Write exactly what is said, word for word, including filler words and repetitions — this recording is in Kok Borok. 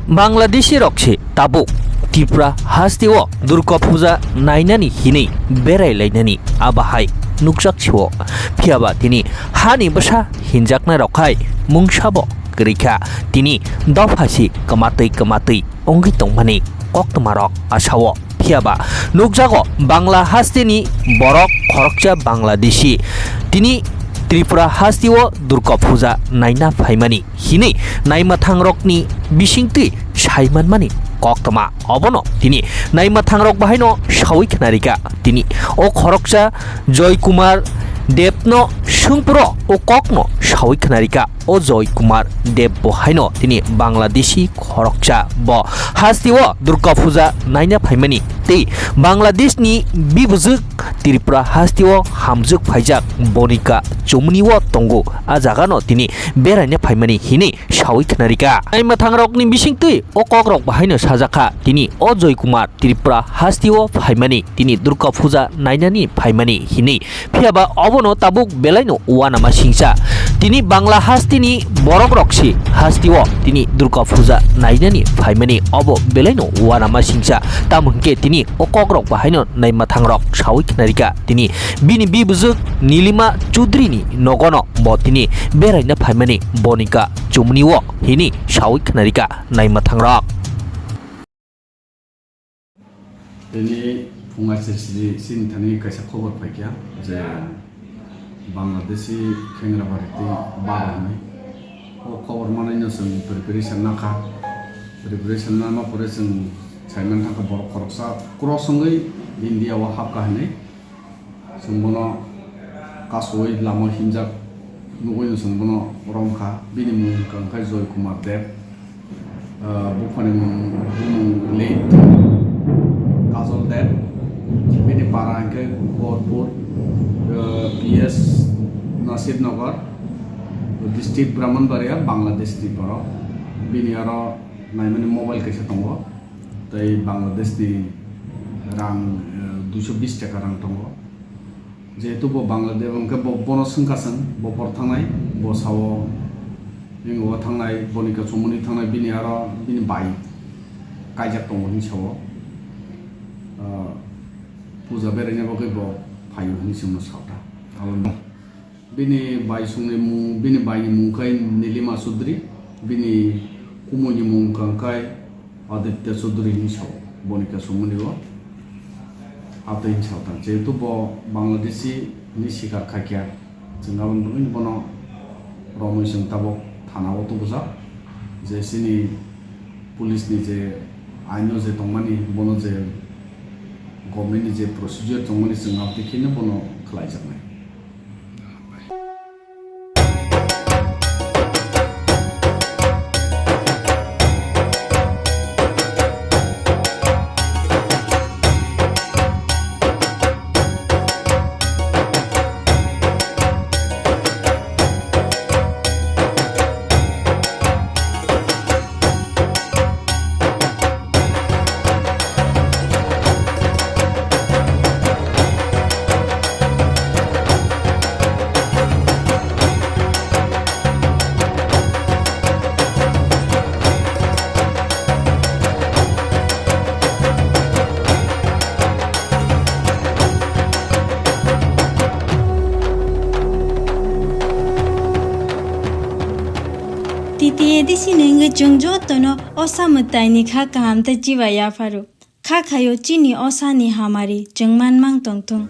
Bangladeshi rok se tabuk Tripura haste o Durga Puja nainani hinwi berai lainani abo hai nukjak si o. Phiya ba tini hani bwsa hinjaknai rok hai mungsa bo kwrwi kha. Tini dopha si kwmatwi kwmatwi wngwi tongmani koktwma rok asa o. Phiya ba nukjago Bangla haste ni borok khoroksa Bangladeshi tini Tripura haste o Durga Puja naina phaimani hinwi naimwthang rokni bisingtwi sai manmani koktwma. Obono tini naimwthang rok bahaino sawi khna rikha. Tini o khoroksa Joy Kumar Deb no swngphuru o kokno sawi khna rikha. O Joy Kumar Deb bo haino tini Bangladeshi khoroksa, bo haste o Durga Puja naina phaimani tei Bangladesh ni bibwjwk Tripura haste o hamjwk phaijak Bonika Chomoni o tongo. A jaga no tini beraina phaimani hinwi sawi khna rikha. Naimwthang rokni bisingtwi o kok rok bahaino sajakha, tini o Joy Kumar Tripura haste o phaimani, tini Durga Puja nainani phaimani hinwi. Phiya ba obono tabuk belaino uanama singcha. Tini Bangla hasteni borok rok se haste o tini Durga Puja nainani phaimani obo belaino uanama singcha. Tamo hwnkhe tini o kok rok bahaino naimwthang rok sawi khna rikha. Tini bini bibwjwk Nilima Chudri ni nogono bo tini beraina phaimani Bonika Chomoni o hinwi sawi khna rikha naimwthang rok. Tini phunga siri siri chini thani kaisa khobor phaikha je Bangladeshi khengra bari tei baro hwnwi. O khobor manwi no chwng preparation nakha. Preparation nangma pore chwng saiman thangkha borok khoroksa cross wngwi India o hapkha hwnwi. Chwng bono kasui lama hinjak nugui no chwng bono romkha. Bini mung wngkha Joy Kumar Deb. Ah, buphani mung, bumung late Kajol Deb. Bini para hwnkhe Gorpur, ah, P S Nasir Nagar, district Brahmanbaria, Bangladesh ni borok. Bini aro naimani mobile kaisa tongo. Tei Bangladesh ni rang, eh, duiso bis taka rang tongo. Jehetu bo Bangladesh hwnkhe bo, bono swngkha chwng, bo por thangnai, bo sao, ning o thangnai, boni kaisa muni thangnai, bini aro bini bai kaijak tongo hwnwi sao. Ah, puja beraina bagwi bo phaio hwnwi chwngno sao ta. Abo no. Bini bai songni mung, bini baini mung khe Nilima Chaudhary, bini kumuni mung kha khe Aditya Chaudhary hinwi sao, boni kaisa muni o. Atwi hinwi sao ta, jehetu bo Bangladeshi hinwi sikar khaikha, chwng aboni bagwi bono romwi chwng tabuk thana o tubujak, je chini police ni je aino je tongmani, bono je government ni je procedure tongmani, chwng aboni kheno bono khlaijaknai. T T A D C ni wngwi chwng jotono osa mwtaini kha kaham tei chiba yapharo. Kha khaio chini osa ni hamari chwng manmang tongthung.